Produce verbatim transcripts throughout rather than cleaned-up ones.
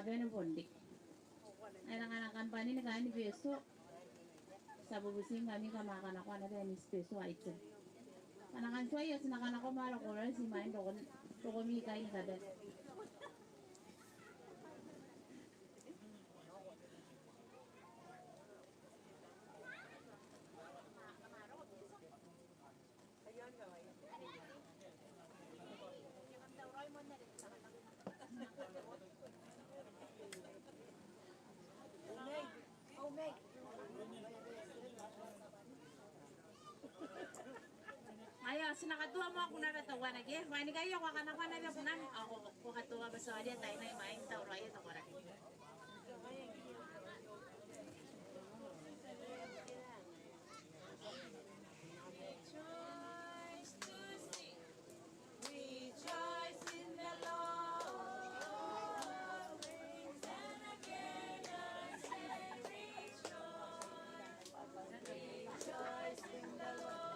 Bene bon riki. Ai rang ana kampani ni kaain Betio. Ti a bubutingkami kam a kanakoa naba ae special item. Kam na kan tuai, ao ti na kanakoa ma ara koora ti imwain rokon, rokomi kaain kabane. Ngaia, ti na katoa moa kunana teuana ke? Bwa ni kaia ko a kanakoa naba kunana, ao ko, ko katoa bwa ti aria taina imwain tauraoi te koora. Rejoice to sing. Rejoice in the Lord. And again I say rejoice. Rejoice in the Lord.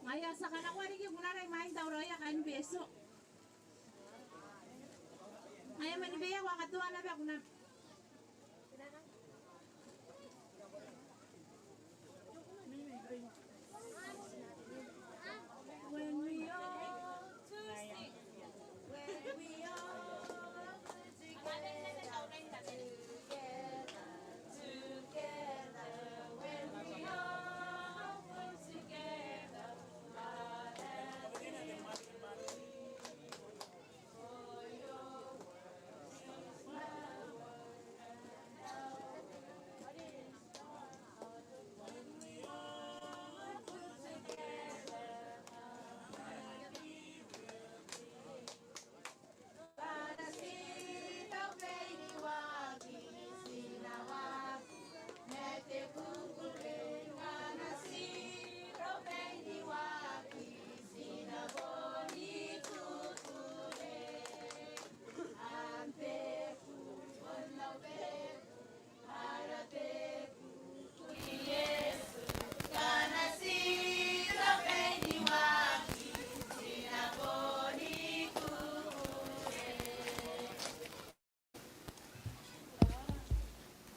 Ngaia ti a kanakoa riki kunara imwain tauraoi kaain Betio. Ngaia mani bia ko a katoa naba kunana. When we all, when we all put together, together, when we all put together,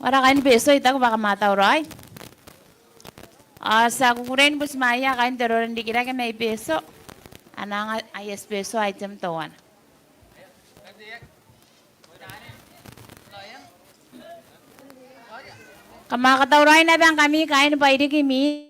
Ara kaain Betio, I taku bwa kam a tauraoi. Ao ti a kukurei ni butimwaea kaain te roro n rikirake mai Betio. A na anga aia special item teuana. Kam a katauraoi naba ngkami kaain Bairiki imwin.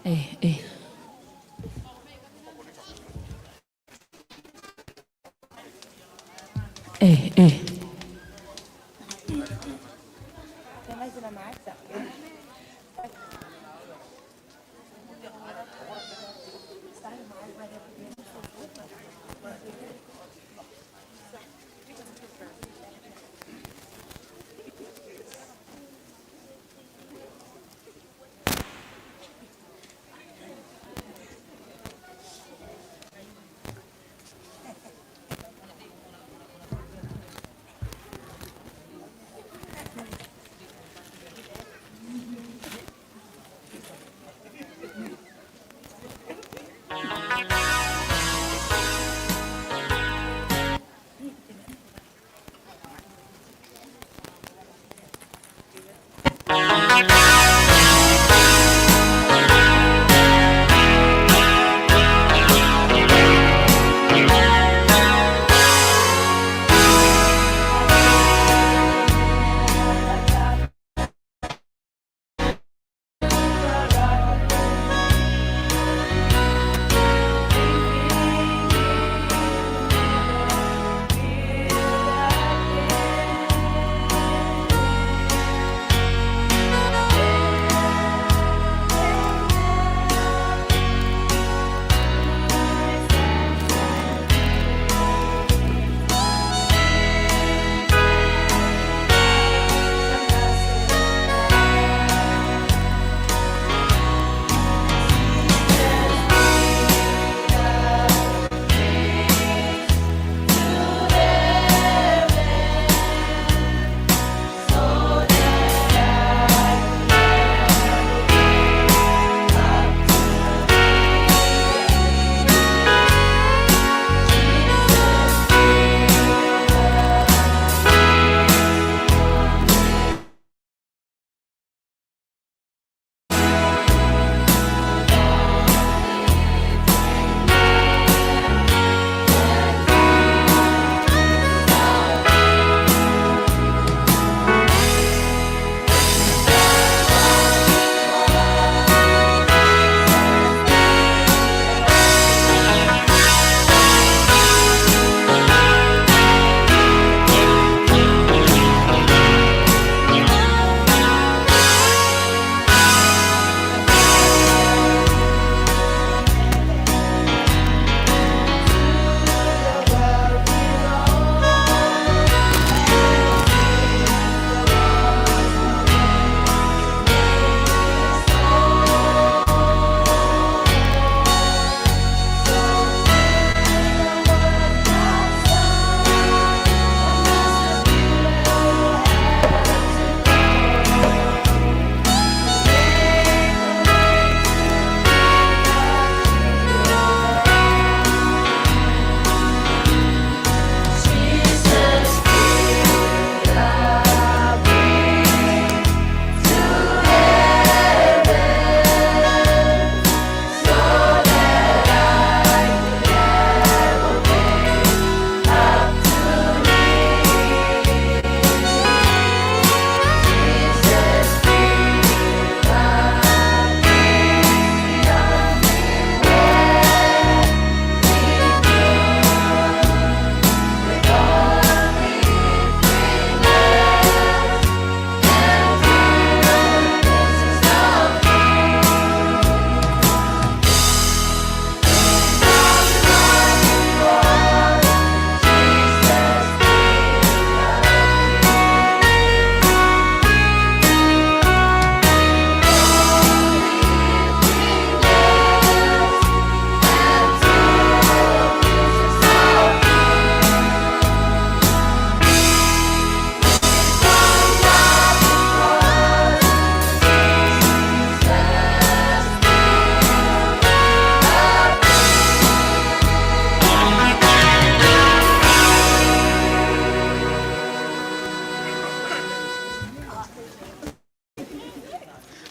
Eh, eh. Eh, eh.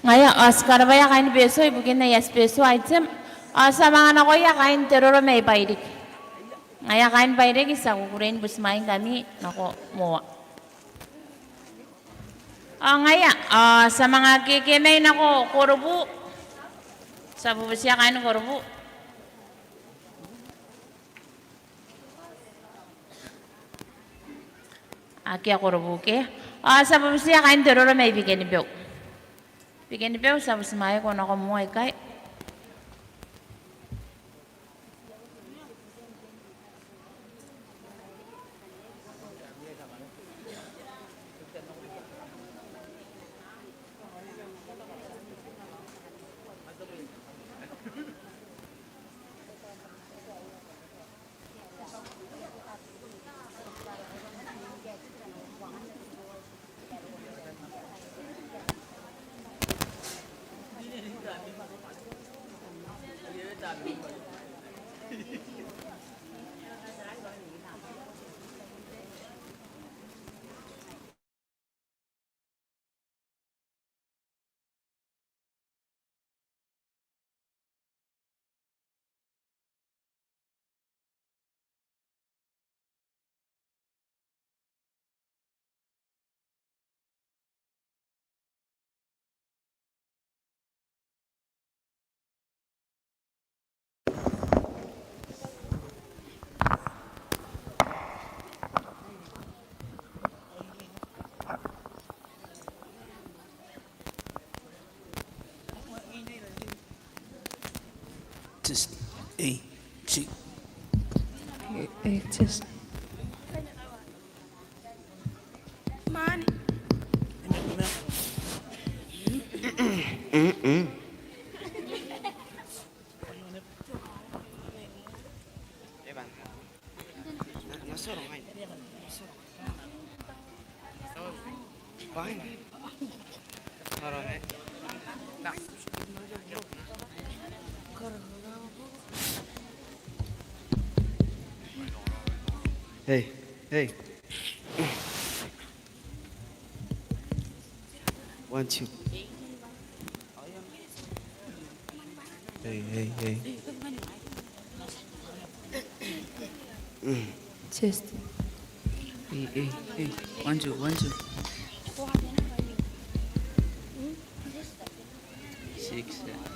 Ngaia, ao ti karabwaia kaain Betio ibukin aia special item. Ao ti a manga nakoia kaain te roro mai Bairiki. Ngaia kaain Bairiki, ti a kukurei ni butimwaeingkami nako moa. Ao ngaia, ao ti a manga kekemai nako Korobu. Ti a bubutia kaain Korobu. Akea Korobu ke. Ao ti a bubutia kaain te roro mai Bikenibeu. Bikenibeu, ti a butimwaeko nako moa ikai. Test. Ei, test. Ei, ei, test. Mane. Hey, hey. One, two. Hey, hey, hey. Test. Hey, hey, hey. One, two, one, two. Six, eh.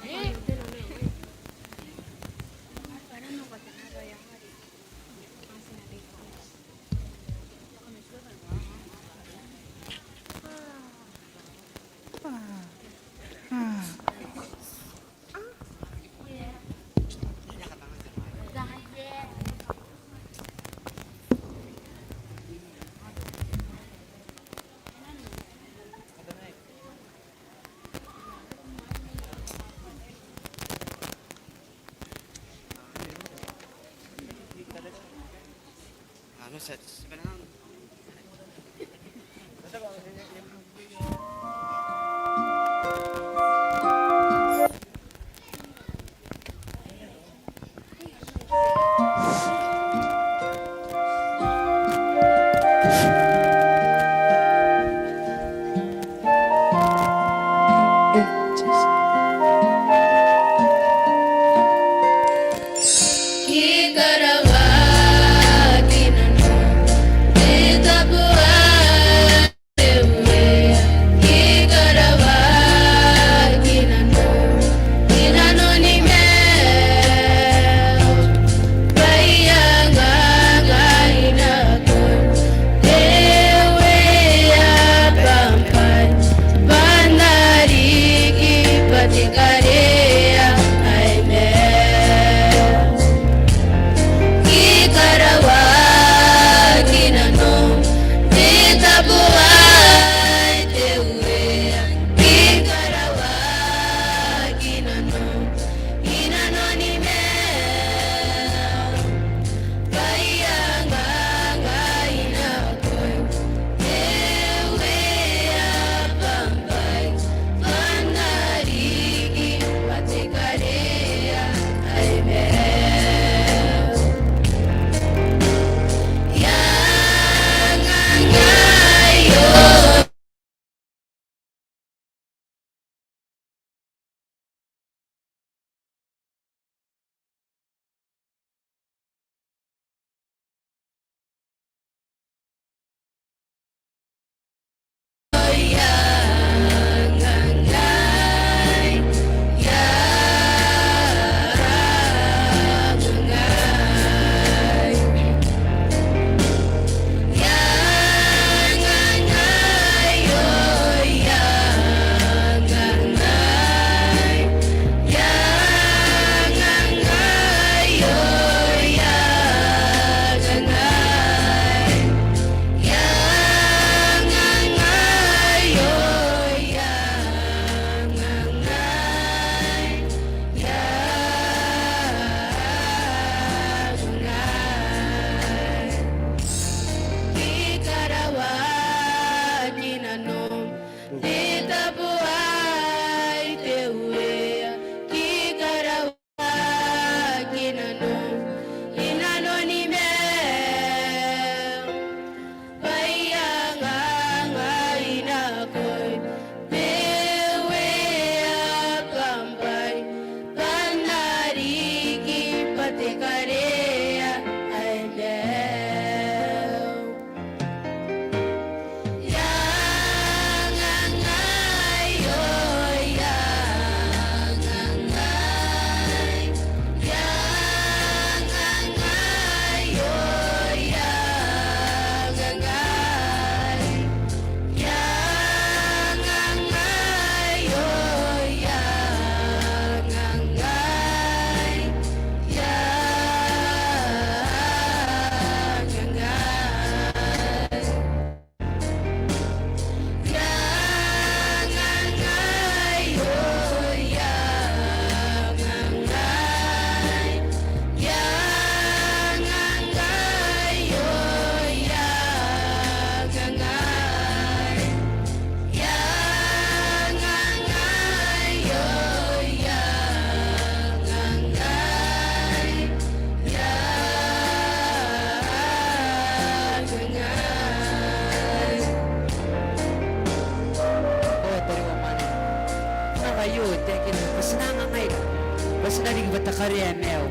Ti na riki bwa te karea ae maiu.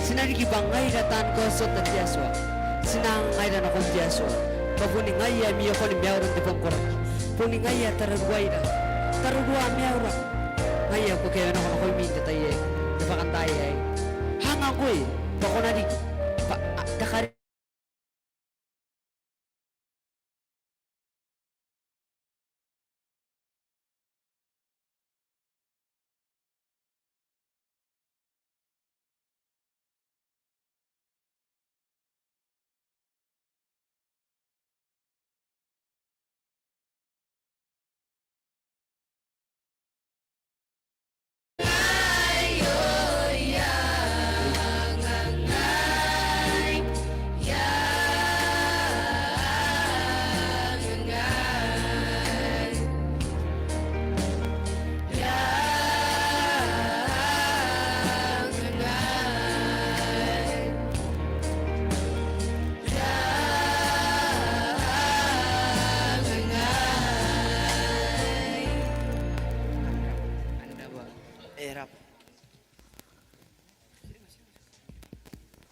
Ti na riki bwa ngaira taan kaotiota te Atua. Ti na anga ngaira nakon te Atua. Bwa boni ngaia ami akoi ni maiura n te bong koraki. Boni ngaia tararuaira. Tararua maiura. Ngaia ko kaewe nako nakoimi n te tai aei. Te bwakantaai aei. Anga ngkoe. Bwa ko na riki. Bwa, a, te karea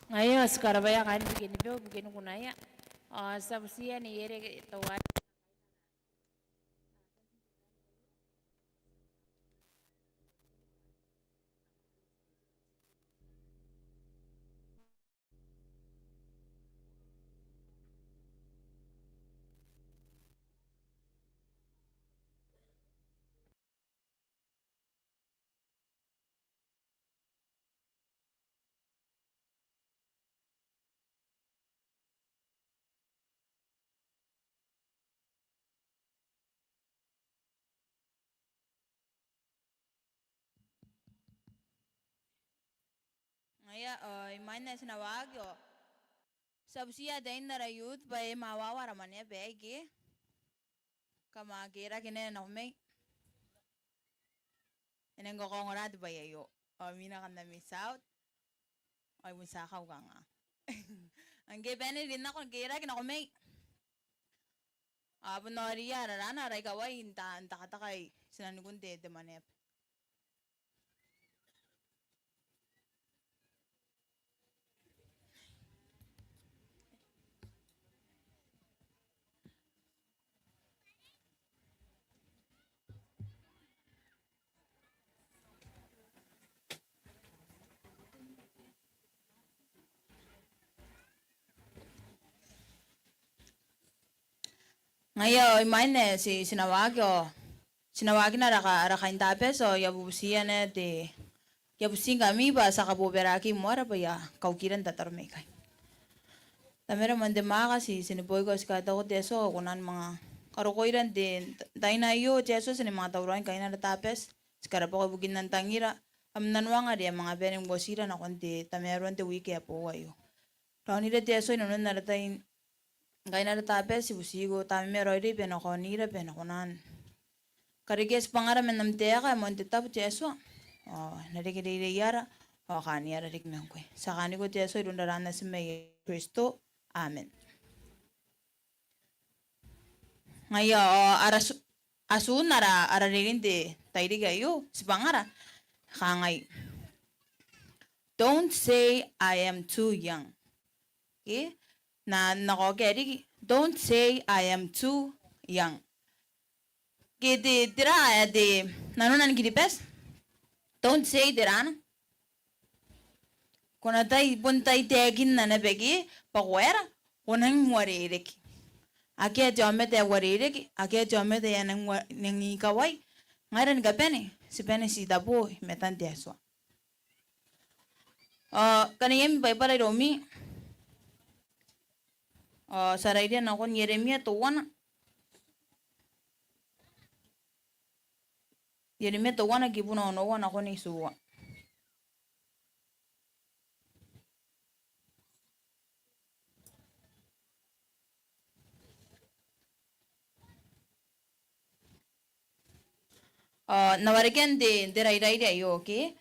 Ngaia ao ti karabwaia kaain Bikenibeu, Bikenikunaia. Ao ti a butiia Nei Ere teuare Ngaia, ao imwain ae ti na waaki ao ti a butiia tein ara youth bwa e mawawa ara mwaneaba aei ke. Kam a keerake naba nakomai. E nang kakaongora te bwai aio. Ao imwina kam na miss out. Ao I bon tia kaukanga. Ngke bane rin nako, keerake nakomai. Ao bon noria ara rana, ara ikawai n ta, n takataka i tinanikun te, te mwaneaba. Ngaia ao imwain ae ti, ti na waaki ao ti na waakina ara ka, ara kaintabati ao I a bubutiia naba te, I a butiingkami bwa ti a kabobaraki moa bwa I a kaukira n tataro mai ikai. Tamara ae moan te mwaaka, ti, ti neboiko, ti kaitauko te Atua bwa ko na manga karokoira n te, n taina aio te Atua, ti na manga tauraoi ngkai n ara tabati, ti karabwako ibukin nanon tangira, am nanoanga are a manga bane n uotira nakon te tamaroan te wiki ae boou aio. Raonira te Atua inanon ara tai ngkai n ara tabati, ti butiiko Tamara ae raoiroi bwa e na kaonira bwa e na kona n karekea tibwangara man am taeka ae moan te tabu te Atua. Ao e na reke reireiara ao kaaniara riki ma ngkoe. Ti a kaaniko te Atua iroun raraan natim ae Kristo. Amen. Ngaia ao ara tu, atun ara, ara reirei n te tairiki aio, tibwangara, kangai: Don't say I am too young. Ke, na, na kaokia riki, don't say I am too young. Ke te, tera ae te, nanona ni Kiribati? Don't say tera ana? Ko na tai, bon tai taekinna naba ke, bwa ko aera, ko nang uarereke. Akea te aomata ae uarereke, akea te aomata ae a nang ua, nang ikawai. Ngaira ni kabane, ti bane ti tabo i matan te Atua. Ao ngkana iai ami Baibara iroumi, ao ti a rairia nakon Ieremia teuana. Ieremia teuana, kibuna onoua nakon itiua. Ao n na warekia n te, te rairairi aio, okay?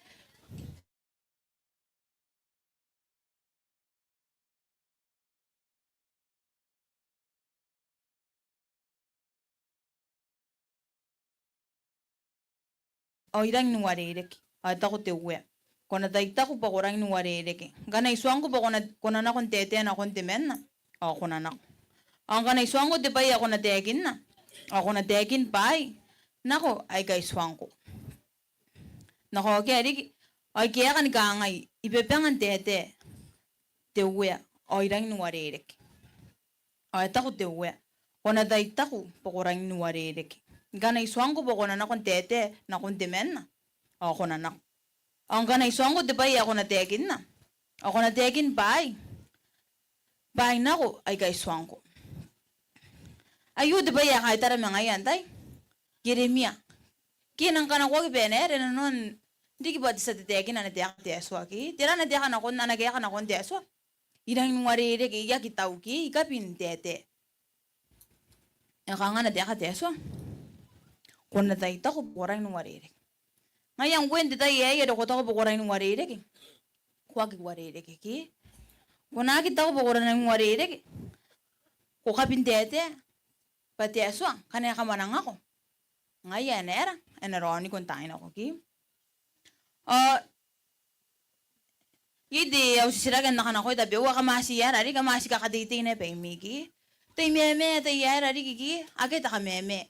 Ao I rang n uarereke, ao e taku te Uea: Ko na tai taku bwa ko rangi n uarereke. Ngkana I tuangko bwa ko na, ko na nako n taetae nakon temanna, ao ko na nako. Ao ngkana I tuangko te bwai ae ko na taekinna, ao ko na taekin bwaai nako aika I tuangko. N na kaokea riki, ao I kaeka ni kangai, I babanga n taetae te Uea, ao I rangi n uarereke. Ao e taku te Uea, ko na tai taku bwa ko rangi n uarereke. Ngkana I tuangko bwa ko na nako n taetae nakon temanna, ao ko na nako. Ao ngkana I tuangko te bwai ae ko na taekinna, ao ko na taekin bwaai, bwaai nako aika I tuangko. Aio te bwai ae kaitara ma ngaia antai? Ieremia. Ke e nang kanakoaki bwa e na aera, e na nanoa n riki bwa te tia tataekina ana taeka te Atua ke? Tera ana taeka nakon, ana kaeka nakon te Atua? I rangi n uarereke, I aki tau ke, I kabi n taetae. E kanga ana taeka te Atua? Ko na tai taku bwa ko rangi n uarereke. Ngaia ngkoe n te tai aei are ko taku bwa ko rangi n uarereke, ko aki uarereke ke? Ko na aki taku bwa ko rangi n uarereke, ko kabi n taetae, bwa te Atua ngkana e kamwanangako, ngaia e na aera, e na raoniko n taai nako ke? Ao iai te au titiraki ae N na kanakoi tabeua, kam a tii aera riki, kam a tii kakateitei naba baimi ke? Tai mamae, tai aera riki ke? Akea te kamamae.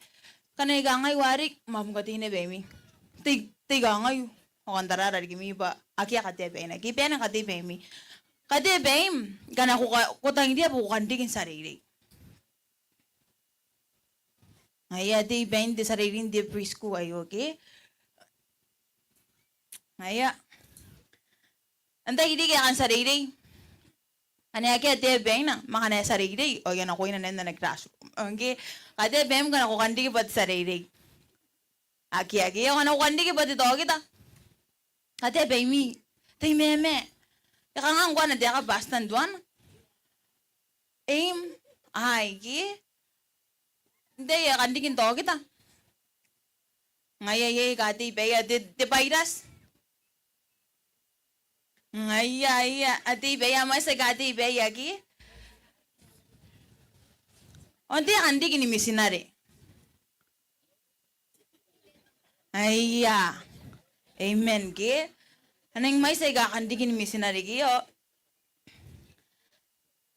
Ngkana I kangai, uarereke, ma bung kateitei naba baimi. Tai, tai kangai, ao kan taraia rikimi bwa akea katea baina ke? Bane ni katei baimi. Katea baim ngkana ko ka, ko tangiria bwa ko kan riki n tia reirei. Ngaia, tei bain te tia reirei n te preschool aio ke? Ngaia. Antai riki ae kan tia reirei? Ane akea ataei baina, ma ngkana e tia reirei, ao e a nakoina n ana classroom. Ngke, katea baim ngkana ko kan riki bwa te tia reirei. Akea ke, ao ngkana ko kan riki bwa te tokita. Katea baimi. Tai mamae. E kanga ngkoa ana taeka pastor n tuana? Aim, ai ke? Antai ae kan riki n tokita? Ngaia, iai aika a tei baia, te, te bairati. Ngaia, aia, a tei baia, mwaiti aika a tei baia ke? Ao antai ae kan riki ni mitinare? Aia. Amen ke? A nang mwaiti aika a kan riki ni mitinare ke? Ao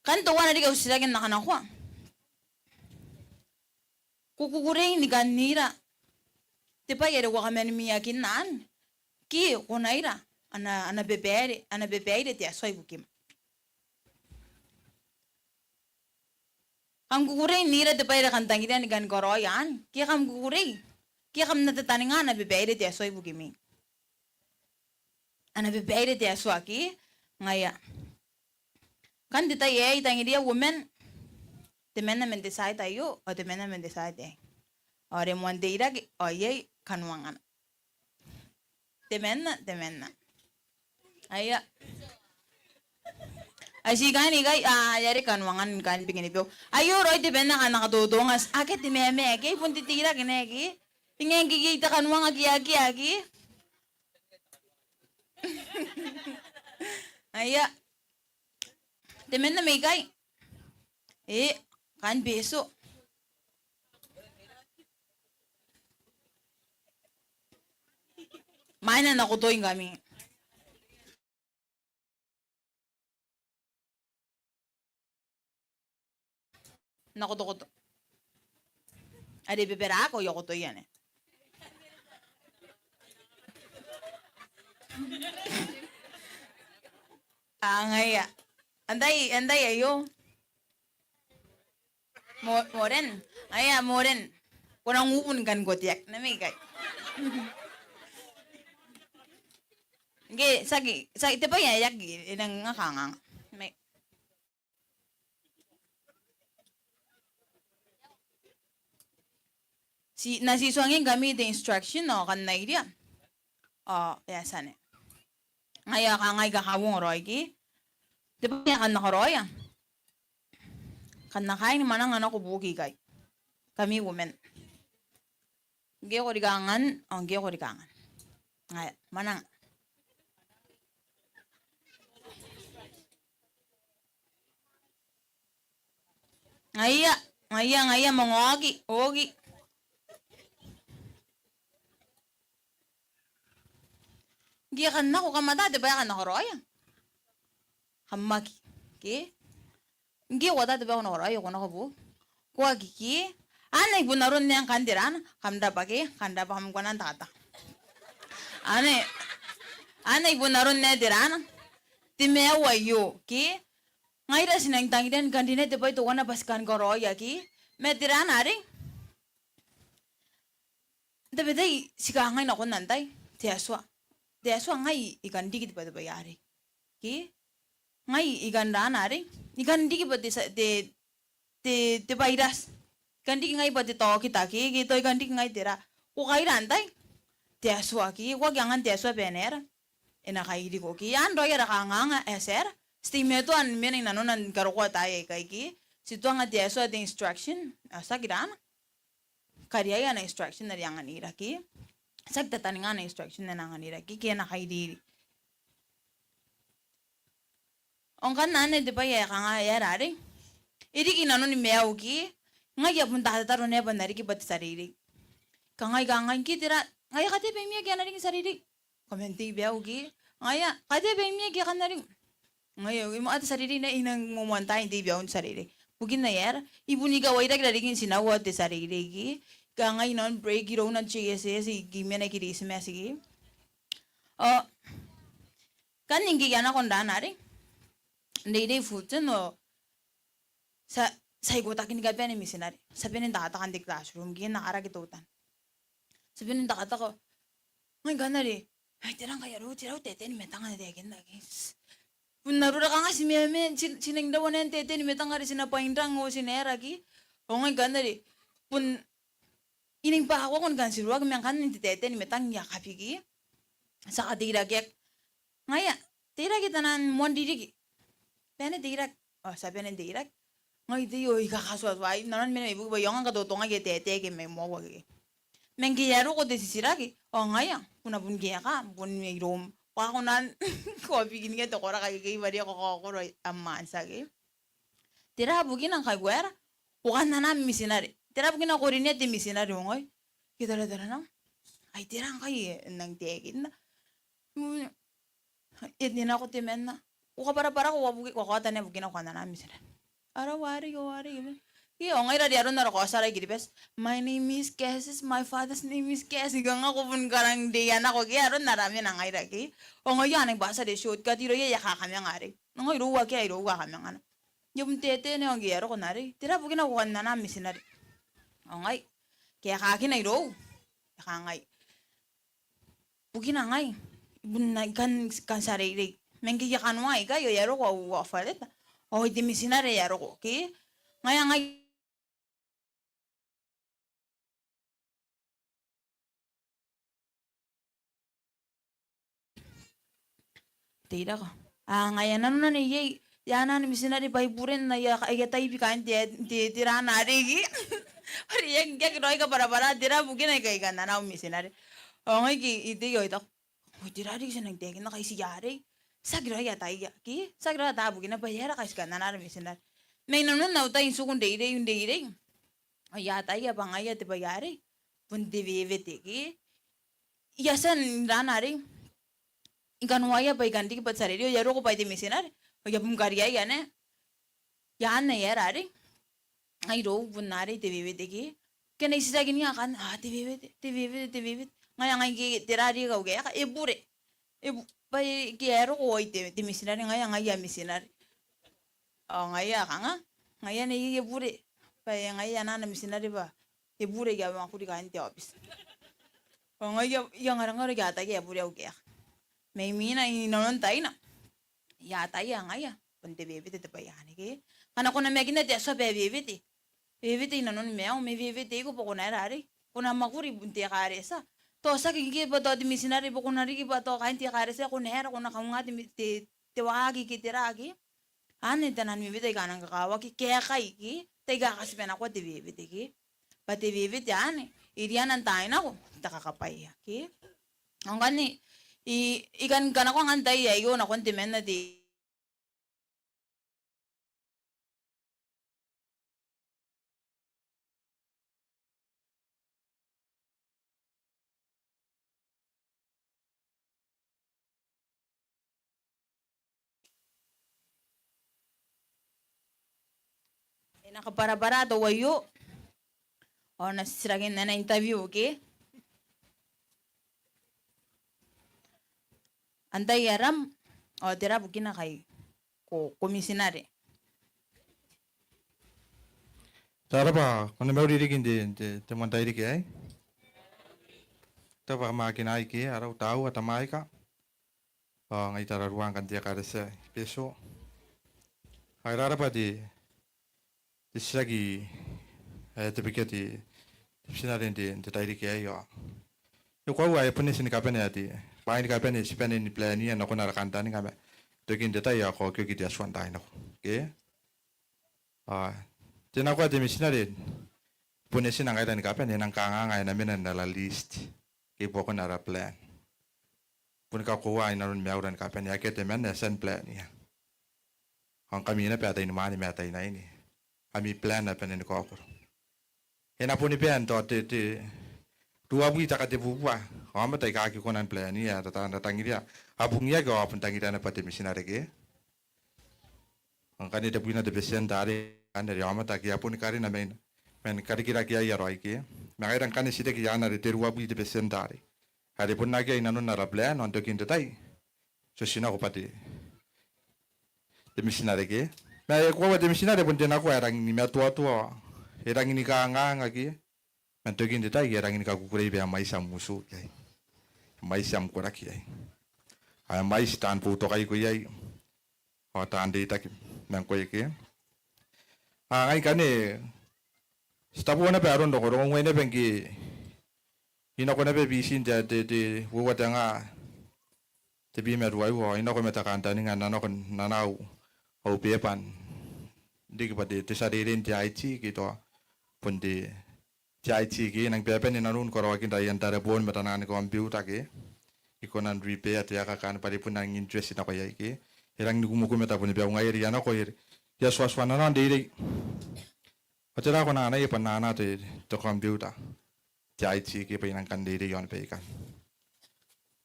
kan teuana riki au titiraki ae N na kanakoa. Ko kukurei ni kan ira te bwai are ko kamanimiakinna anne, ke ko na ira ana, ana babaire, ana babaire te Atua ibukim? Kam kukurei n ira te bwai are kam tangiria ni kan karaoia anne, ke kam kukurei, ke kam na tataninga ana babaire te Atua ibukimi? Ana babaire te Atua ke? Ngaia. Kan te tai aei I tangiria uoman, temanna man te side aio, ao temanna man te side aei. Ao are moan teirake, ao iai kanuangana. Temanna, temanna. Aia. Ai ti kaini ikai, a, e a reke kanuangan kain bikenibeu. Aio raoi temanna ae na katotonga, akea te mamae ke, bon te teirake naba ke. Ingeng ke iai te kanuanga ke, akea ke. Aia. Temanna mai ikai. E, kain Betio. Mai N na kotoingkami. N na kotokoto. Are bebera ko, I a kotoia naba. A, ngaia. Antai, antai aio? Mo-, Moren. Aia, Moren. Ko nang ubu ni kan koteaki. Nna mai ikai. Ngke, tiaki, tiaki, te bwai ae aki, e nang kanganga. Mai. Ti, N na ti tuangingkami te instruction ao kam na iria. Ao e a tia naba. Ngaia, ao kangai, kakauongo raoi ke. Te bwai ae kam na karaoia, kam na kaai ni mwananga nako buki ikai. Kami uoman. Ngke ko rika angan, ao ngke ko rika angan. Ngaia, mwananga. Ngaia, ngaia, ngaia, manga oki, oki. Ngke kam nako, kam ata te bwai ae kam na karaoia? Kam aki, ke? Ngke ko ata te bwai ae ko na karaoia, ko nako buki? Ko aki, ke? Anne i bon aron ae ngkanne tera, kam rabwa, ke? Kam rabwa, kam kona n takataka. Anne, anne i bon aron ae tera, te maiu aio, ke? Ngaira ti nang tangiria ni kan rinea te bwai teuana bwa ti kan karaoia, ke? Ma tera arei? Tabetai ti kangai nakon antai? Te Atua. Te Atua ngai e kan riki te bwai, te bwai arei, ke? Ngai e kan tera arei? E kan riki bwa te sa-, te, te, te virus. E kan riki ngai bwa te taokita, ke? Ke tao e kan riki ngai tera? Ko kaira antai? Te Atua, ke? Ko aki angan te Atua bwa e na era, e na kairiko, ke? Anne raoi ara kanganga ae ti aera, ti teimatoa ni mena i nanona ni karokoa taai aikai, ke? Ti tuanga te Atua te instruction, ao ti aki tera, kariaia ana instruction are e anganira, ke? Ti aki tataninga ana instruction are e anganira, ke, ke e na kairiri. Ao ngkanne anne te bwai ae kanga e aera arei? E riki i nanoni maiu, ke? Ngai I a bon tatataro naba n na riki bwa te tia reirei. Kangai, kangai, ke tera, ngaia, katea baimi ake a na riki n tia reirei. Ko man tei baiu, ke? Ngaia, katea baimi ake a kan na riki. Ngaia, e moa te tia reirei naba, e nang moamoan tai n tei baiu n tia reirei. Bukin ae e aera? E bon ika wairaki rarikin tinaua te tia reirei, ke? Kangai, i nanon break irouna JSS, ke i mena i Kiritimati, ke? Ao ngkanne ngke I a nako n tera arei, n reirei Fulton, ao ti a, ti a ikotaki ni kabane mitinare. Ti a bane n takataka n te classroom, ke, n akaraki teutana. Ti a bane n takataka. Ngai ngkanne arei, ai tera ngkai arou, tera au teteeni matang n taekinna, ke? Bon arora kanga ti meme, ti, ti nang rawa n teteeni matang are ti na bwainrang ao ti na aera, ke? Ao ngai ngkanne arei, bon I nang bwa ko aki kan tiroaki, ma ngkanne n te teteeni matang I a kabiki. Ti a kateirakeaki. Ngaia, teirake taian moan ririki. Bane teirake. Ao ti a bane n teirake. Ngai I tei ao I kakatuatuai, nanona mena mai buki bwa I aonga ni katotongai ae teteeni mai moa ke. Ma ngke e a roko te titiraki, ao ngaia, ko na bon kaeka, bon mai iroum. Bwa ko nang, ko a bikinikia te koraki ke, bwa are ko kaokoro am ansa ke. Tera bukina ngkai ko aera, ko kanana mitinare? Tera bukina ko rinea te mitinare? Ao ngai I taratara naba. Ai tera ngkai e nang taekinna? Mm, e, e nako temanna. Ko kabwarabwara, ko a buki, ko a kaota naba bukina ko kanana mitinare. Ara warei, o warei, e. Ke ao ngaira are aron ara kaotiara i Kiribati. My name is Cassius, my father's name is Cassius. Kanga ko bon karang reiana ko ke aron ara mena ngaira ke. Ao ngaia a nang bwati are shortcut irouia aia kakamanga arei. Ao ngai irou akea irou kakamangana. I a bon teteeni ao ngke e a roko n arei. Tera bukina ko kanana mitinare? Ao ngai, kaekaakina irou. E kangai, bukina ngai, I bon kan, kan tia reirei. Ma ngke I a kanoa ikai ao e a roko au, au offer letter. Ao ai te mitinare e a roko ke. Ngaia ngai Teirake. A ngaia nanona neiei, e a anaa ana mitinare Baiburen ae e a, e a taibi kaain te, te, te raa arei ke. Are e aki, e aki raoi kabwarabwara tera bukina ae I kan anaa au mitinare. Ao ngai ke I tei ao I taku, oi, tera riki ae ti nang taekinna ngkai ti a arei? Ti aki raoi ataia ke, ti aki raoi ataia bukina bwa e aera ngkai ti kan anaa ara mitinare. Ma i nanon au tai n tiku n reirei, n reirei, ao I ataia bwa ngaia te bwai arei bon te wewete ke. I a tia n raa arei, I kanoaia bwa I kan riki bwa te tia reirei, ao e a roko bwa te mitinare, ao I a bon kariaia naba. I a anne e aera arei, ngai irou bon arei te wewete ke. Ke n na ititakinia akanne, a, te wewete, te wewete, te wewete. Ngaia ngai ke tera riki au kaeka, e bure. E bu-, bwa e, ke e a roko, oi, te, te mitinare, ngaia ngai aia mitinare. Ao ngaia kanga, ngaia neiei e bure. Bwa e ngaia ana, ana mitinare bwa e bure, I a mwakuri kaain te aobiti. Ao ngaia I a ngarangara, I a ataia e bure au kaeka. Ma imwina i nanon taina, I a ataia ngaia bon te wewete te bwai anne ke. Ngkana ko namakinna te Atua bwa e wewete, e wewete i nanoni maium, ma e weweteiko bwa ko na aera arei, ko na mwakuri bon te ekaretia. Tao tiaki ngke bwa tao te mitinare, bwa ko na riki bwa tao kaain te ekaretia, ko na aera, ko na kaunga te mi-, te, te waaki ke tera ke. Anne taian wewete aika a nang kakawaki, kaekai ke, tai kakatiba nakoa te wewete ke. Bwa te wewete anne e rianna n taai nako te kakabwaia ke. Ao ngkanne I, I kan kanakoa ngkanne n tai aio nakon temanna te Kabwarabwara teuaio. Ao N na titirakinna ana interview ke. Antai aram, ao tera bukina ngkai ko, ko mitinare? Ko rabwa, ko na mauri riki n te, te, te moan tairiki aei. Ko rabwa, kam a kinaai ke, arau, taua, tamaika. Ao ngai tararuaa ngkanne te ekaretia i Betio. Ao e rarabwa te, te titiraki ae tabekia te, te mitinare n te, te tairiki aei ao e koaua ae bon eti ni kabane ae te, bwaai ni kabane ti bane ni plan-ia nakon ara kantaninga ma n tokin te tai ao e kaokioki te Atua n taai nako. Ke? Ao te nakoa te mitinare bon eti ngaira ni kabane, e nang kanganga ae e na mena n ara list ke i buakon ara plan. Bon kakoaua i nanon maiura ni kabane, akea temanna ae e a tia ni plan-ia. Ao ngkami naba ataeinimwaane ma ataeinaine, ami plan a bane ni kaokoro. E na boni bae n tao te, te ruabwi te katebubua aomata aika aki kona ni plan-ia, ae tata, a tangiria, a bungiaki ao a bon tangiria naba te mitinare ke. Ao ngkanne tebwina te betienti arei, anne are aomata ake a boni karina mai, man karikirakeaia raoi ke. Ma ngaira ngkanne ti reke i aan are te ruabwi te betienti arei. Are bon akea i nanon ara plan, ao n tokin te tai ti otinako bwa te, te mitinare ke. Ma e koaua te mitinare bon te nakoa ae rangi ni matoatoa, e rangi ni kanganga ke. Ma n tokin te tai e rangi ni kakukurei bwa e mwaiti am utu iai. E mwaiti am koraki iai. Ao e mwaiti taan boutokaiko iai. Ao taan reitaki ma ngkoe ke. Ao ngai ngkanne ti tabo naba aron rongorongo, ngai naba ngke I nako naba Biti n te, te, te uoua te nga tebwi ma ruaiwa, I nako ma te kantaninga n na nako n anaa au, au beba n riki bwa te, te tia reirei n te I T ke tao bon te, te I T ke, I nang bebane nanou ni karaoakin taian tareboon ma taian kombiuta ke I kona n repair te aka akanne bwa are bon nang interest nako iai ke. E rangi ni kumekume tabun bwa ngaia are I a nako, I a tuatua nanona n reirei. Ao tera ae ko na anaia bwa N na anaa te, te kombiuta, te I T ke, bwa I nang kan reirei i aon baikanne.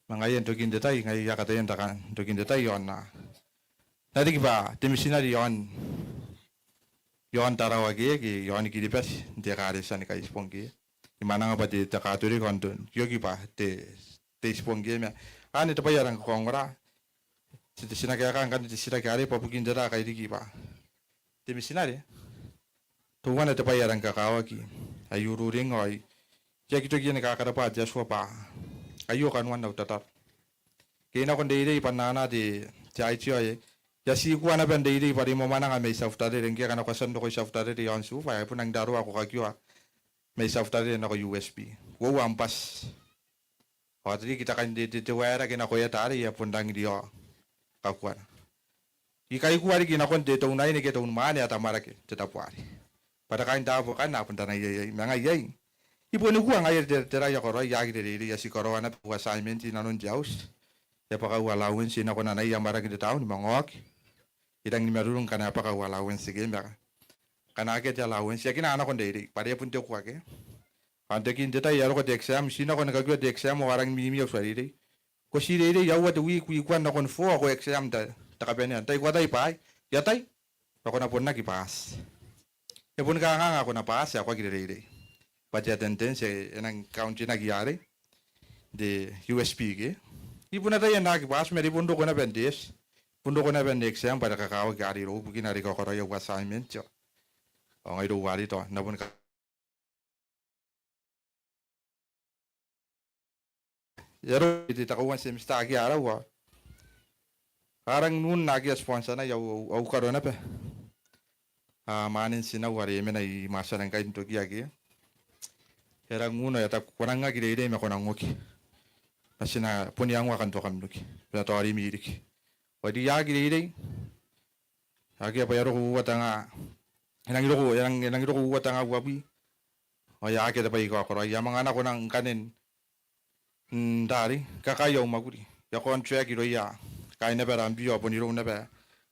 Ma ngaia n tokin te tai, ngaia I a kataia n tokin te tai ao N na, N na riki bwa te mitinare i aon, i aon Tarawa ke, ke i aon Kiribati n te ekaretia ni Kaitibong ke. I mwananga bwa te, te Katorika ao n te, I oki bwa te, te Itibong ke, ma anne te bwai ae rang kakaongora. Ti, ti na kaekaa ngkanne te titiraki arei bwa bukin tera ae kai riki bwa te mitinare. Teuana te bwai ae rang kakawaki ae I ururing ao I aki toki ni kakarabwa te Atua bwa aio kanoan au tataro. Ngke I nako n reirei bwa N na anaa te, te I T ao I a tii kua naba n reirei bwa are I mwamwananga mai Tiabutarere, ngke ngkana ko a tia n roko i Tiabutarere i aon Suva, e bon nang raroa ko kakioa mai Tiabutarere nako U S P. Uoua am bwati. Ao te riki te kan te, te, te waerake nako eta arei e a bon rangi n riao kakuana. I kaikua riki nakon te, te unaine ke te unimwaane ae tamwarake te tabo arei. Bwa te kain tabo akanne a bon tanaia iai, ma ngai iai. I boni kua ngaia te, te, te rai ae karaoia, I aki reirei, I a tii karaoa naba au assignment i nanon te auti. I a bwaka au allowance, I nako n anaia amwarake n te taon, I manga oki. I rangi ni marurung ngkana e bwaka au allowance ke, ma ngkana akea te allowance, I aki nako n reirei, bwa are bon te kua ke. Ao n tokin te tai e a roko te exam, ti nako ni kakioa te exam ao a rangi ni mimi au tua reirei. Ko tii reirei aua te wiki, wiki one nakon four ao ko exam te, te kabanea. N tai ko ataia bwaai? I ataia. Bwa ko na bon aki bwati. E boni kanganga ko na bwati ae ko aki reirei. Bwa te attendance e, e nang countinaki arei n te U S P ke. I bon ataia n aki bwati ma are I bon roko naba n te, bon roko naba n exam bwa are kakawaki arei irou bukina are I kakaraoia au assignment. Ao ngai irou arei tao N na boni ka E a roko te, te kauoua n semester ake a rau ao a rang n un naake a sponsor-nai au, au, au karo naba. A, mwanen tinau are e mena i Mwatiara ngkai n toki ake. E a rang n un ao e taku, ko nang aki reirei ma ko nang oki. Ma ti na bon iangoa kantoka n oki. Bwa tao rimwi riki. Ao I aki reirei. Akea bwa e a roko uoua te nga, e nangi roko, e nang, e nangi roko uoua te nga uabwi. Ao e a akea te bwai ae I kakaokoro. I a manga nako nang ngkanne n, n tari, kakaei au mwakuri. I a contract irouia kaain naba Rambio ao bon irou naba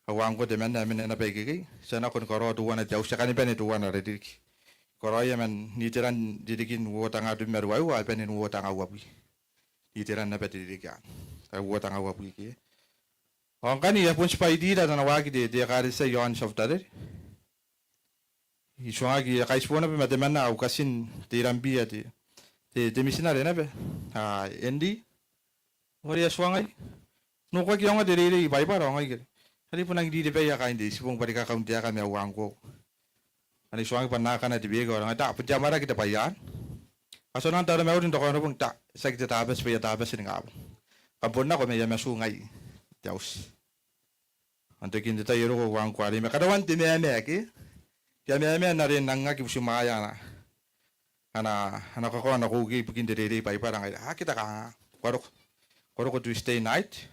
au uncle temanna ae mena naba ikekei. Ti a nako ni karaoa teuana te auti, e kani bane teuana ara ririki. I karaoia man iteran ririkin uoua te nga tebwi ma ruaiwa ao e bane n uoua te nga uabwi. Iteran naba te ririki anne. Ae uoua te nga uabwi ke. Ao ngkanne e a bon tibwaira ana waaki te, te ekaretia i aon Tiabutarere. I tuangaki, I a kaitibo naba ma temanna au cousin te Irambia te, te, te mitinare naba, a, Andy. Ao are e a tuangai, "N na okoaki aonga te reirei i Baibara ao ngai ke." Are I bon nangi rirebaia kaain te Itibong bwa I kakaun te aka ma au uncle. Are I tuangaki bwa N na akana te beke ao ngai, "Ta, bon te amwarake te bwai anne. Ao ti a nang taromauri n te Kaonobong." "Ta, tiaki te Tabati bwa I a Tabati ningabong. Kam bon nako ma I a matu ngai te auti." Ao n tokin te tai e roko au uncle arei ma karaoan te mamaa ke. Te mamaa n aron ae e nang aki butimwaea ana, ana, ana kakao nako ukei ibukin te reirei i Baibara. Ngaia, "Akea te kanganga. Ko a roko. Ko a roko Tuesday night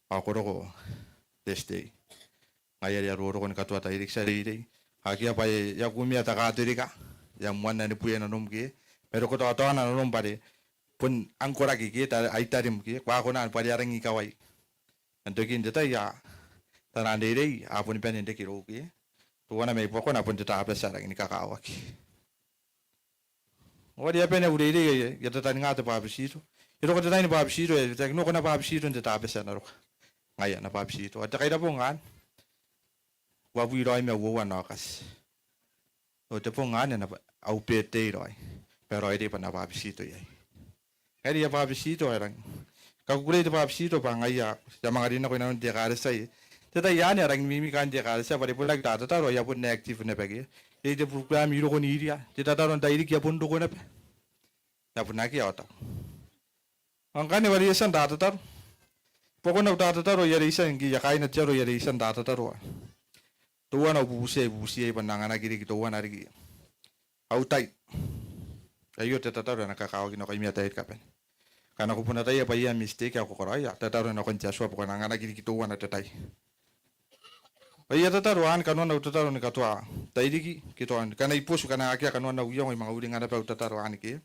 ao ko a roko Thursday." Ngaia are I a roroko ni katoa tairiki, ti a reirei. Akea bwa e a kumea te Katorika, e a moanna ni bue nanom ke, ma e roko taotaona nanom bwa are bon angkoraki ke, ta, ai tarim ke, ko a kona bwa are a rangi ni kawai. Ao n tokin te tai a, taian reirei a boni bane n reke irou ke. Teuana mai buakona bon te Tabati ae rangi ni kakawaki. Ao are e a bane au reirei, I a tataninga te bwabetito. E roko te tai ni bwabetito, e taekinna, "Ko na bwabetito n te Tabati ae na roko." Ngaia, N na bwabetito. Ao te Kairabong anne, uabwi raoi ma uoua n Aokati. Ao te bong anne ana, au birthday raoi. Ma e raoiroi bwa N na bwabetito iai. Ngaia are I a bwabetito, e rang kakukurei te bwabetito bwa ngaia I a manga rin nako inanon te ekaretia. Te tai anne a rangi ni mimi kaain te ekaretia bwa are bon aki tatataro, ao I a bon active naba ke. Iai te program i roko n iria, te tataro n tairiki e a bon roko naba. E a bon akea ao tau. Ao ngkanne bwa are I a tia n tatataro. Buakon au tatataro, I a reitia ngke I a kaaina te aro, I a reitia n tatataro. Teuana au bubuti, bubuti ae I bon anganaki riki teuana riki. Au tai. Aio te tataro ae na kakawaki nakoimi ataei ni kabane. Ngkana ko bon ataia bwa iai am mistake ae ko karaoia, tataro nakon te Atua bwa ko na anganaki riki teuana te tai. Ao I a tataro anne, kanoan au tataro ni katoa tairiki, ke tao ngkana I botu, ngkana akea kanoan au iango, I manga uringa naba au tataro anne ke.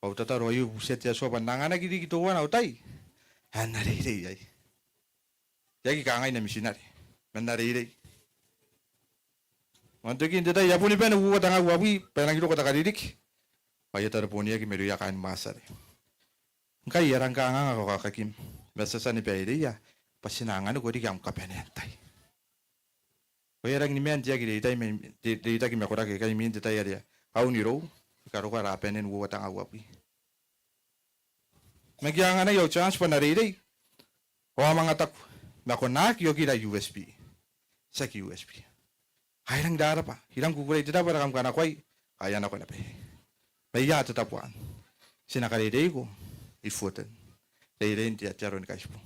Au tataro aio, I bubutia te Atua bwa N na anganaki riki teuana au tai ae N na reirei iai. E aki kangai N na mitinare, ma N na reirei. Ao n tokin te tai e a boni bane uoua tenga uabwi bwa e rangi n roko te kaririki. Ao I a tareboniaki mairouia kaain Matiare. Ngkai e a rang kanganga kaokakim, ma ti a tia ni baireia bwa ti na anganiko riki am kabanea n tai. Ao e a rangi ni maan te aki reitai ma, te, reitaki ma koraki ikai imwin te tai are a un irou, I karokoa ara bane n uoua tenga uabwi. Ma ngke a anganai au chance bwa N na reirei, ao a manga taku, "Ma ko na aki okira U S P." Tiaki U S P. Ao I rang rarabwa, I rang kukurei, "Te tabo are kam kanakoai?" "Ao e a nako naba iai." "Ma ia te tabo anne?" "Ti na kareireiko i Fulton. Reirein te, te aro ni Kaitibong."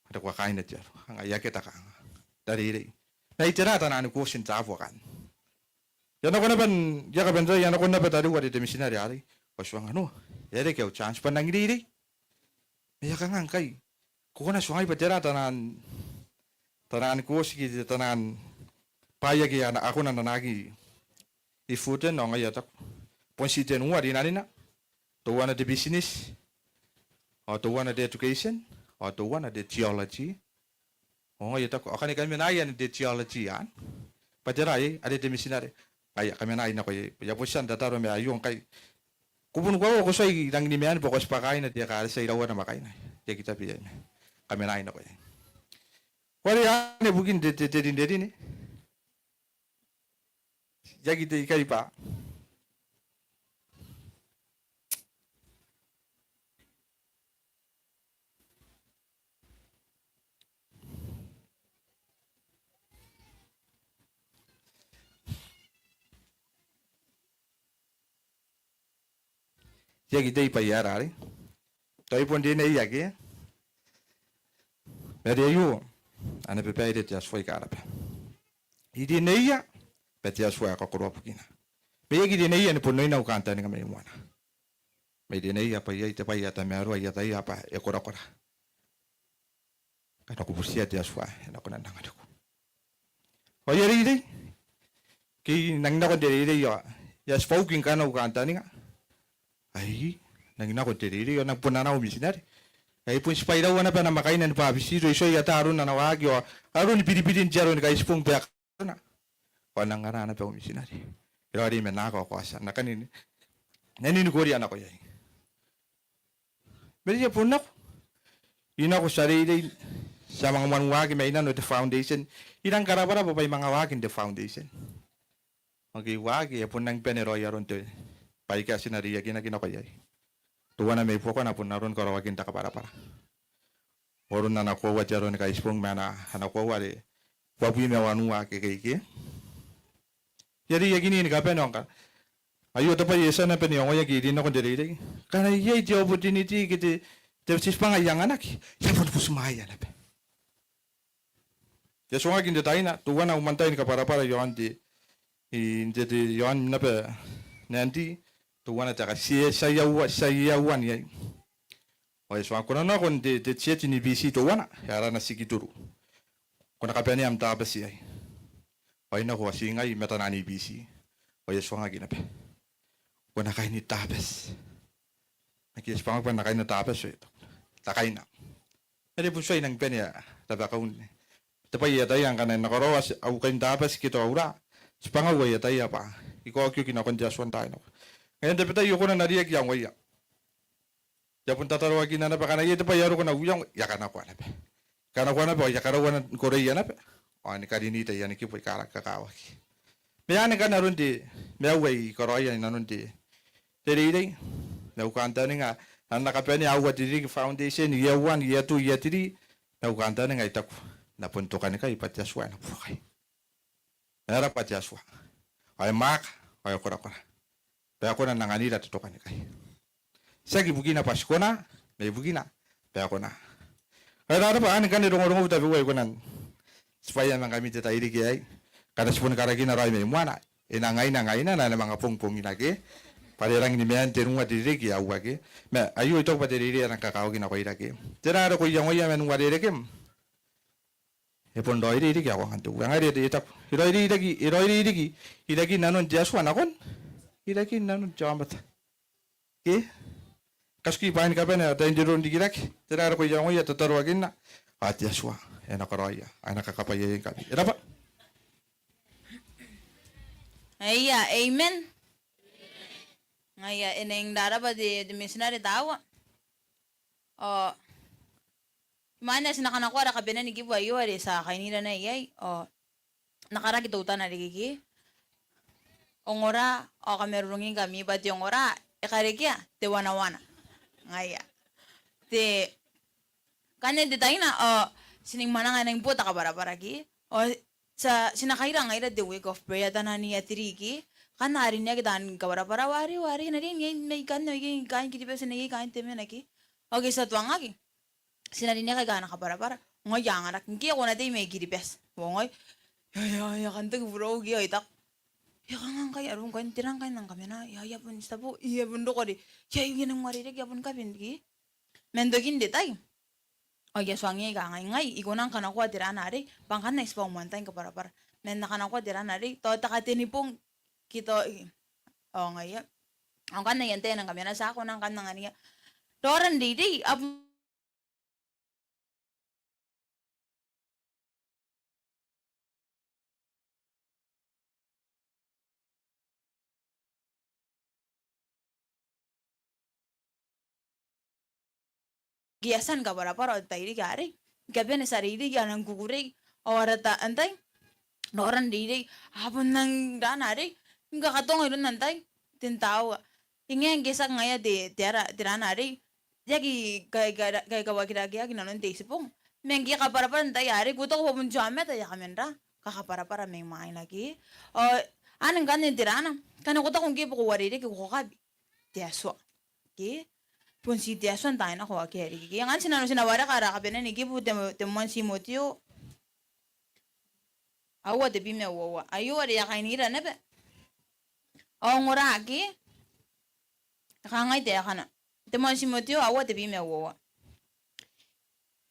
"Are ko a kaaina te aro?" "Ngaia, akea te kanganga, N na reirei." "Ma ai tera taian course n taabo akanne?" "E a nako naba n, I a kabanea, e a nako naba tariu are te mitinare arei." Ao I tuanga, "No, e a reke au chance bwa N nang reirei." "Ma e a kanga ngkai? Ko kona n tuangai bwa tera taian, taian course ke taian bwai ake a na, a kona n anaaki i Fulton?" Ao ngai I a taku, "Bon ti tenua rinanina. Teuana te business, ao teuana te education, ao teuana te theology." Ao ngai I a taku, "Ao ngkana I kamenai n te theology anne, bwa tera iai?" "Are te mitinare." "Ngaia, kamenai nako iai. I a bon tia n tataro ma aio ngkai. Ko bon koaua ko tuai rangi ni maan bwa ko a tibwa kaaina te ekaretia iraua namwakaina. I aki tabe iai, ma kamenai nako iai." Ao are anne bukin te, te, te rinerine. I aki tei ikai bwa I aki tei bwa I a aera arei. Tao I bon rineia ke. Ma are aio ana babaire te Atua aika raba. I rineia bwa te Atua ae kakoroa bukina. Ma I aki rineia ni bon oin au kantaninga mai moana. Ma I rineia bwa iai te bwai ae tamaroa, I ataia bwa e korakora. Ngkana ko butiia te Atua, e na kona n anganiko. Ao I a reirei. Ngke I nangi nako n te reirei ao I a tibwa uki ngkana au kantaninga. Ai, nangi nako n te reirei ao nangi bon anaa au mitinare. Ai bon tibwa iraua naba namwakaina ni bwabetito, I tuai ata aron ana waaki ao aron biribirin te aro ni Kaitibong bwa e a kona. Ao nangi anaa naba au mitinare. E raoiroi ma naake ko a tia n na kani, n na ninikoria nako iai. Ma are I a bon nako. I nako, ti a reirei, ti a manga moan waaki mai nano te foundation. I rang karabwarabwa bwa I manga waaki n te foundation. Ao ngke I waaki, e bon rangi bane raoi aron te baika ti na reiakinaki nako iai. Teuana mai buakona bon aron karaoakin te kabwarabwara. Aron ana koaua te Aro ni Kaitibong ma ana, ana koaua are uabwi ma wanua kekeike. I a reiakinna ni kabane ao ngkanne aio te bwai ae ti a naba ni ongoia ngke I rin nakon te reirei. Ngkana iai te opportunity ke te, te tibwanga ae I anganaki, I a bon butimwaea naba. I a tuangaki n te taina, teuana au moan tai ni kabwarabwara iaon te, i, n te, te, iaon naba Nadi, teuana te ka, ti, ti a aua, ti a aua n iai. Ao e tuangaki ko na nako n te, te church ni B C teuana, e arana Tikituru. Ko na kabanea am Tabati iai. Ao I nako ao ti ngai ma taian B C. Ao e tuangaki naba. Ko na kaini Tabati. Ake ti bangaki bwa N na kaina Tabati, e taku. N na kaina. Are bon tuai rangi bane rabakau. Te bwai ae I ataia ngkana N na karaoa au kain Tabati ke tao aura, tibwangau ae I ataia bwa I kaokioki nakon te Atua n taai nako. Ngaia n tabetai I kona n na reiaki iangoia. I a bon tataroakina naba ngkana iai te bwai ae I roko n au iango, I a kanakoa naba. I kanakoa naba ao I a karaua ni koreia naba. Ao ni karinii taiani kibu aika rang kakawaki. Ma anne ngkanne aron te maiu ae I karaoia inanon te, te reirei. Ma au kantaninga, ao N na kabanea aua te ririki, foundation, year one, year two, year three. Ma au kantaninga I taku, N na bon tokanikai bwa te Atua e na buokai. E raba te Atua. Ao e mwaaka, ao e korakora. Bwa e kona n anganira te tokanikai. Tiaki ibukina bwa ti kona, ma ibukina bwa e kona. Ao e raba, anne ngkanne rongorongou tabeua ae I kona n tibwaia ma ngkami n te tairiki aei. Ngkana ti boni karakina raoi mai moana, e na ngaina ngaina, e na manga bongbongina ke. Bwa are e rangi ni maan tenua te ririki aua ke. Ma aio I taku bwa te reirei ae rang kakawaki nakoira ke. Tera are ko iangoia man uarerekem? E bon raoiroi riki ae ko angan te Uea. Ngaia are e taku, e raoiroi riki, e raoiroi riki irakin nanon te Atua nakon irakin nanon te aomata. Ke? Katuki bwaai ni kabane ataein te roro n rikirake. Tera are ko iangoia, tataroakinna. Ao te Atua e na karaoia, e na kakabwaiaingkami. E raba. Aia, amen. Ngaia, e nang raraba te, te mitinare Tawa. Ao imwain ae ti na kanakoa ara kabanea ni kibu aio are ti a kainira naba iai, ao N na karaki teutana riki ke. Ongora, ao kamarurungingkami bwa te ongora e karekea te wanawana. Ngaia. Te, ngkanne n te taina, ao ti nang mwananga e nang boo te kabwarabwara ke. Ao ti a, ti na kaira ngaira te week of prayer, taian year three ke. Ngkanne a rineaki taan kabwarabwara, ware, ware, na riai n iai mai ikanne, iai kaain Kiribati, iai kaain te mena ke. Ao ngke ti a tuangaki, ti na rineaki aika a na kabwarabwara. Ngai I a anganaki, ngke ko na tei mai Kiribati? Ao ngai, ia, ia, ia, kan toki burou ke, ao I taku, ia, kanga ngkai, aron ngkai, tera ngkai N nang kamena, ia, ia, bon ti tabo, ia, bon roko are, ia, ia, nang uarereke, ia, bon kaben ke. Man tokin te tai ao I a tuangiia ae kangai, ngai I kona ni kanakoa te rana arei bwa ngkanne I tibwa moan tai ni kabwarabwara. Ma N na kanakoa te rana arei tao te katenibong ke tao, ao ngaia. Ao ngkanne I antai ae N nang kamena? Ti a kona ngkanne n anganiia raora n reirei, a bon Ngke e a tia ni kabwarabwara ao te tairiki arei, ni kabane ti a reirei, a nang kukurei, ao ara ta, antai, raora n reirei, a bon nang rana arei, ni kakatonga iroun antai, ten taua. E ngae ngke tiaki ngaia te, te ara, te rana arei, e aki kai, kai, kai, kaikawakirakeaki inanon te itibong. Ma ngke e kabwarabwara n tai arei, ko taku bwa bon te aomata ae e a kaman ra, kakabwarabwara mai mwaina ke. Ao anne ngkanne te rana, ngkana ko taku ngke bwa ko uarereke, ko kakabi te Atua ke. Bon ti te Atua n taai nako ake a riki ke. Ngkanne ti na, ti na wareka ara kabanea ni kibu te, te moan Timoteo aua te bwi ma uoua. Aio are e a kainira naba. Ao ongora ke, e kangai taekana. Te moan Timoteo aua te bwi ma uoua.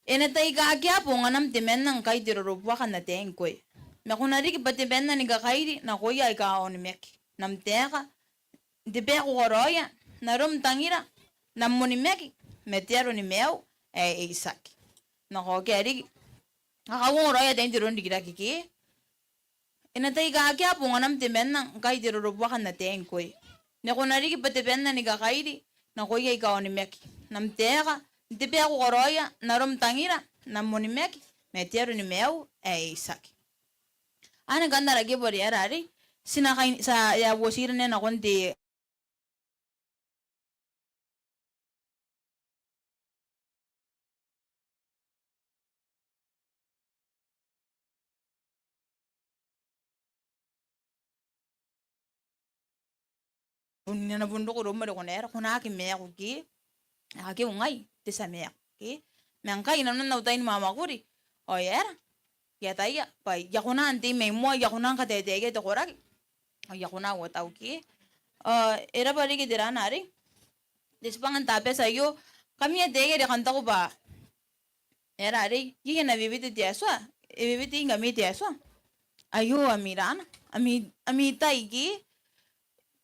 E na taikakea bonganam temanna ngkai te rorobuaka n ataei ngkoe. Ma ko na riki bwa temanna ni kakairi nakoia aika a onimaki n am taeka, n te bwai ae ko karaoia, n arom tangira, n am onimaki, ma te aro ni maiu ae e itiaki. N na kaokia riki. Kauongo raoi ataein te roro n rikirake ke. E na taikakea bonganam temanna ngkai te rorobuaka n ataei ngkoe. Ma ko na riki bwa temanna ni kakairi nakoia aika a onimaki n am taeka, n te bwai ae ko karaoia, n arom tangira, n am onimaki, ma te aro ni maiu ae e itiaki. Anne ngkanne ara kibu are e aera arei, ti na kain-, ti a, e a uotira naba nakon te bon, e na bon roko iroum are ko na, e ra, ko na aki maaku ke. Akea ngai te tia maaku ke. Ma ngkai inanon au tai ni mwamwakuri ao e aera, I ataia bwa I a kona n tei mai moa, I a kona ni kateiteia te koraki ao I a kona n uotau ke. Ao e raba riki te rana arei, te tibwanga n Tabati aio. Kam ataia are kam taku bwa e aera arei, iai ana bebete te Atua, e bebete ngkami te Atua. Aio ami rana, ami, ami tai ke.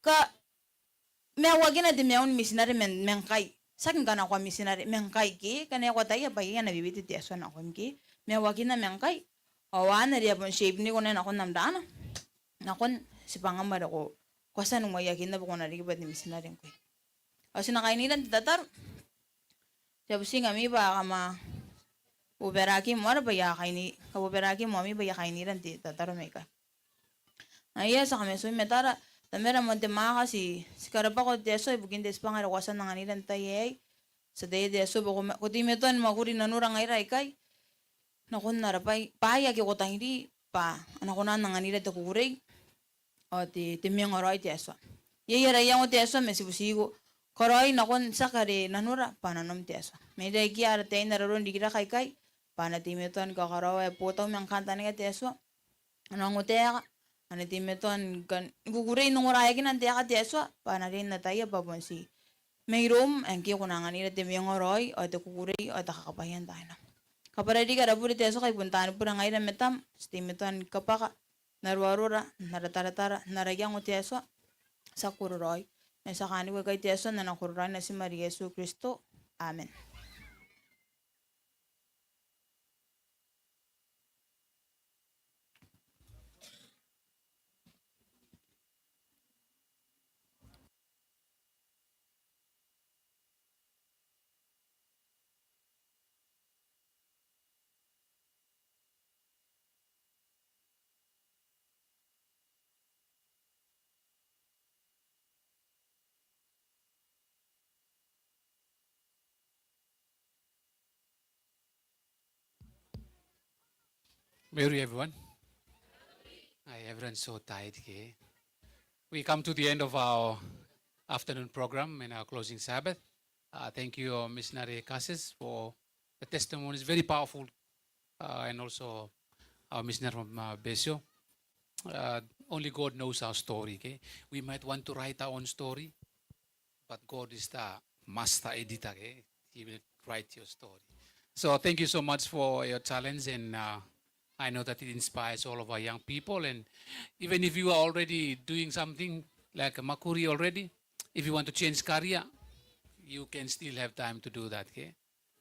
Kamaiuakina te maiu ni mitinare man, man ngkai. Tiaki ngkana ko a mitinare, man ngkai ke. Ngkana ko ataia bwa iai ana bebete te Atua nakoim ke, maiuakina man ngkai. Ao anne are e a bon tibwa niko naba nakon am rana, nakon tibwangam are ko, ko a tia ni maiuakina bwa ko na riki bwa te mitinare ngkoe. Ao ti na kainira n te tataro. Ti a butiingkami bwa kam a bobaraaki moa bwa I a kaini-, kam a bobaraaki moa bwa I a kainira n te tataro mai ikai. Ngaia ti a kamatoa i matara. Tamara ae moan te mwaaka, ti, ti karabwako te Atua ibukin te tibwanga are ko a tia n anganira n te tai aei. Ti ataia te Atua bwa ko ma-, ko teimatoa ni mwakuri nanora ngaira aikai nakon ara bwai, bwaai ake ko tangiria bwa a na kona n anganira te kukurei ao te, te mwengaraoi te Atua. Iai ara iango te Atua, ma ti butiiko, karaoi nakon tiaki are nanora bwa nanom te Atua. Ma irarikia ara tai n aroro n rikirake aikai, bwa a na teimatoa ni kakaraoa ae botau ma ngkantaninga te Atua ana ongotaeka, a na teimatoa ni kan-, ni kukurei n ongoraeakina n taeka te Atua, bwa a na riai n ataia bwa bon ti mairoum ae ngke ko na anganira te mwengaraoi ao te kukurei ao te kakabwaia n tainam. Kabwara riki ara bure te Atua, kai bon taani bure ngaira matam, ti teimatoa ni kabwaka n aroarora, n ara taratara, n ara iango te Atua, ti a kororaoi. Ma ti a kaaniko aikai te Atua n ana kororaoi Natim are Iesu Kristo. Amen. Mauri everyone. Ai, everyone so tired ke. We come to the end of our afternoon program and our closing Sabbath. Uh, thank you, uh, Missionary Cassius, for the testimony. It's very powerful, uh, and also our missionary from, uh, Betio. Uh, only God knows our story, okay? We might want to write our own story, but God is the master editor, okay? He will write your story. So thank you so much for your challenge, and, uh, I know that it inspires all of our young people. And even if you are already doing something like Makuri already, if you want to change career, you can still have time to do that, okay?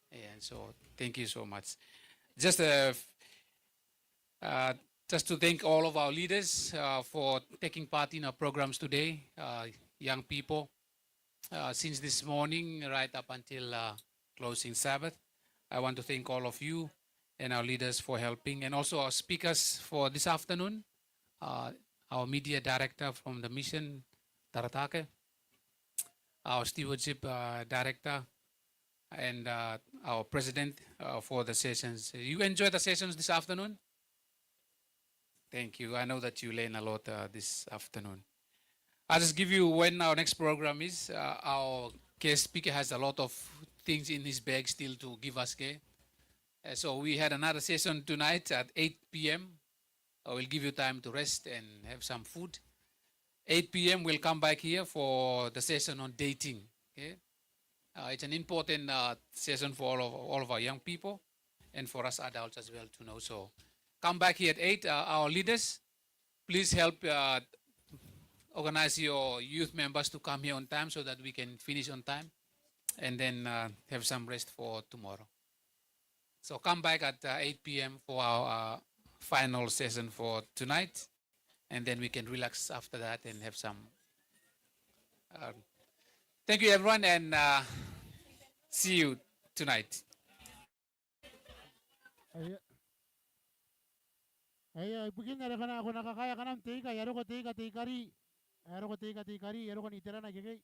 Yeah, so thank you so much. Just, uh, f-, uh, just to thank all of our leaders, uh, for taking part in our programs today, uh, young people. Uh, since this morning right up until, uh, closing Sabbath, I want to thank all of you and our leaders for helping, and also our speakers for this afternoon, uh, our media director from the mission, Taratake, our stewardship, uh, director, and, uh, our president, uh, for the sessions. You enjoy the sessions this afternoon? Thank you. I know that you learn a lot, uh, this afternoon. I'll just give you when our next program is. Uh, our guest speaker has a lot of things in his bag still to give us, okay? Uh, so we had another session tonight at eight p.m. Uh, we'll give you time to rest and have some food. Eight p.m., we'll come back here for the session on dating. Okay? Uh, it's an important, uh, session for all of, all of our young people and for us adults as well to know. So come back here at eight. Uh, our leaders, please help, uh, organize your youth members to come here on time so that we can finish on time and then, uh, have some rest for tomorrow. So come back at, uh, eight p.m. for our, uh, final session for tonight, and then we can relax after that and have some, uh, thank you, everyone, and, uh, see you tonight. Aio, ibukin are ko na, ko na kakaea kanam te ika, e a roko te ika te ikari. E a roko te ika te ikari, e a roko n iterana ikekei.